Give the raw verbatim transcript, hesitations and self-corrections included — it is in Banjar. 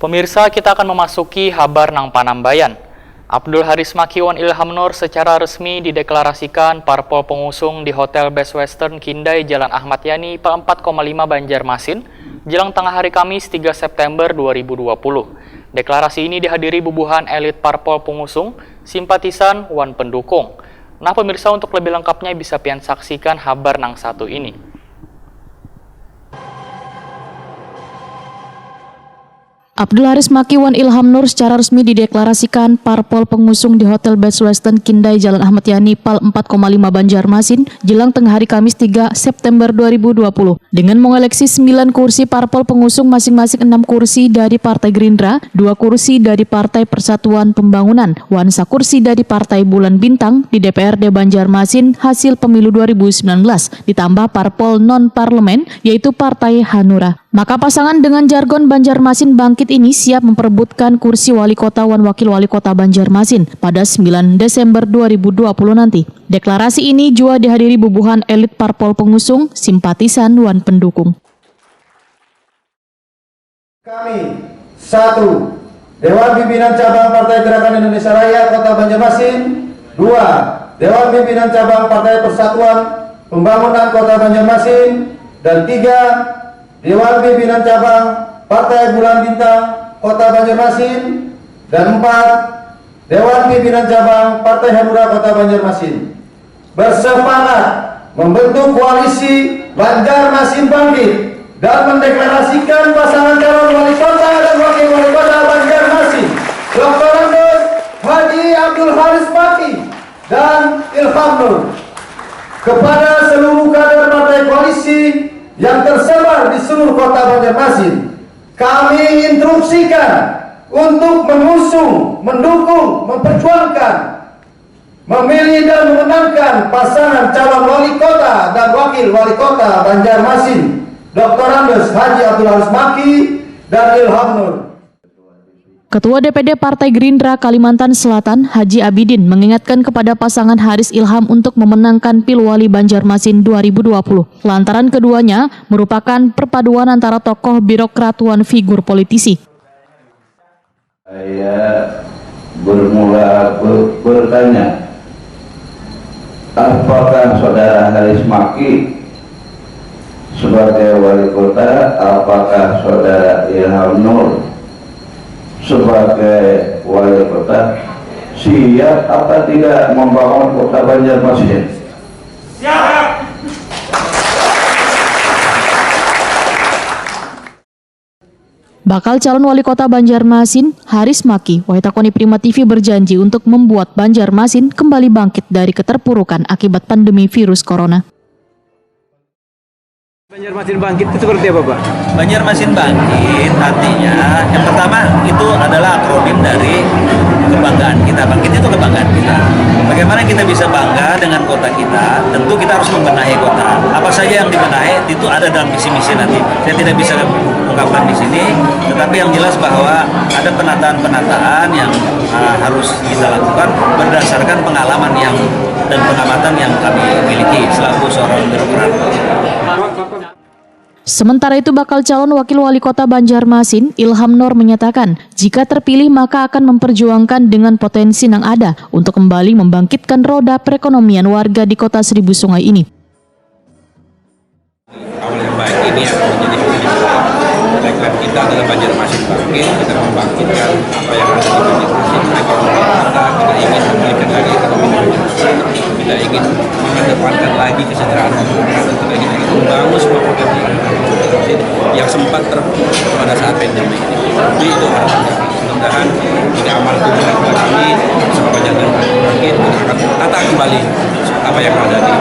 Pemirsa, kita akan memasuki habar nang panambayan. Abdul Haris Maki wan Ilham Nur secara resmi dideklarasikan parpol pengusung di Hotel Best Western Kindai, Jalan Ahmad Yani, Pal empat koma lima, Banjarmasin, jelang tengah hari Kamis, tiga September dua ribu dua puluh. Deklarasi ini dihadiri bubuhan elit parpol pengusung, simpatisan, wan pendukung. Nah, pemirsa, untuk lebih lengkapnya bisa pian saksikan habar nang satu ini. Abdul Haris Maki wan Ilham Nur secara resmi dideklarasikan parpol pengusung di Hotel Best Western Kindai, Jalan Ahmad Yani, Pal empat koma lima, Banjarmasin, jelang tengah hari Kamis, tiga September dua ribu dua puluh, dengan mengeleksi sembilan kursi parpol pengusung, masing-masing enam kursi dari Partai Gerindra, dua kursi dari Partai Persatuan Pembangunan, wan sakursi dari Partai Bulan Bintang di D P R D Banjarmasin hasil pemilu dua ribu sembilan belas, ditambah parpol non-parlemen, yaitu Partai Hanura. Maka pasangan dengan jargon Banjarmasin Bangkit ini siap memperebutkan kursi wali kota wan wakil wali kota Banjarmasin pada sembilan Desember dua ribu dua puluh nanti. Deklarasi ini jua dihadiri bubuhan elit parpol pengusung, simpatisan, wan pendukung. Kami, satu, Dewan Pimpinan Cabang Partai Gerakan Indonesia Raya Kota Banjarmasin. Dua, Dewan Pimpinan Cabang Partai Persatuan Pembangunan Kota Banjarmasin. Dan tiga, Dewan Pimpinan Cabang Partai Bulan Bintang Kota Banjarmasin. Dan empat, Dewan Pimpinan Cabang Partai Hanura Kota Banjarmasin bersepakat membentuk koalisi Banjarmasin Bangkit dan mendeklarasikan pasangan calon wali kota dan wakil wali kota Banjarmasin, Doktorandus Haji Abdul Haris Maki dan Ilham Nur. Kepada seluruh kader partai koalisi yang tersebar di seluruh kota Banjarmasin, kami instruksikan untuk mengusung, mendukung, memperjuangkan, memilih dan memenangkan pasangan calon wali kota dan wakil wali kota Banjarmasin, Doktorandus Haji Abdul Haris Maki dan Ilham Nur. Ketua D P D Partai Gerindra Kalimantan Selatan, Haji Abidin, mengingatkan kepada pasangan Haris Ilham untuk memenangkan Pilwali Banjarmasin dua ribu dua puluh, lantaran keduanya merupakan perpaduan antara tokoh birokrat wan figur politisi. Saya bermula be- bertanya, apakah saudara Haris Maki sebagai wali kota, apakah saudara Ilham Nur sebagai wali kota siap apa tidak membangun kota Banjarmasin? Bakal calon wali kota Banjarmasin, Haris Maki, wahai takoni Prima T V, berjanji untuk membuat Banjarmasin kembali bangkit dari keterpurukan akibat pandemi virus corona. Banjarmasin Bangkit itu seperti apa, Pak? Banjarmasin Bangkit artinya yang pertama itu adalah akronim dari kebanggaan kita. Bangkit itu kebanggaan kita. Bagaimana kita bisa bangga dengan kota kita? Tentu kita harus membenahi kota. Apa saja yang dibenahi itu ada dalam visi misi nanti. Saya tidak bisa ungkapkan di sini, tetapi yang jelas bahwa ada penataan-penataan yang uh, harus kita lakukan berdasarkan pengalaman yang dan pengamatan yang kami miliki selaku seorang birokrat. Sementara itu, bakal calon wakil wali kota Banjarmasin, Ilham Nur, menyatakan jika terpilih maka akan memperjuangkan dengan potensi nang ada untuk kembali membangkitkan roda perekonomian warga di kota Seribu Sungai ini. Awal yang baik ini akan menjadi pilihan. Tekad kita adalah Banjarmasin bangkit, kita membangkitkan apa yang ada di Banjarmasin, perekonomian kita, kita ingin memulihkan lagi ekonomi Banjarmasin, kita ingin mengedepankan lagi kesejahteraan masyarakat, kita ingin membangun semua potensi yang sempat terpuruk pada saat pandemi ini. Jadi itu harapan kami. Mudah-mudahan ini amal kebaikan kami bersama Banjar dan Bangkit akan tata kembali apa yang ada di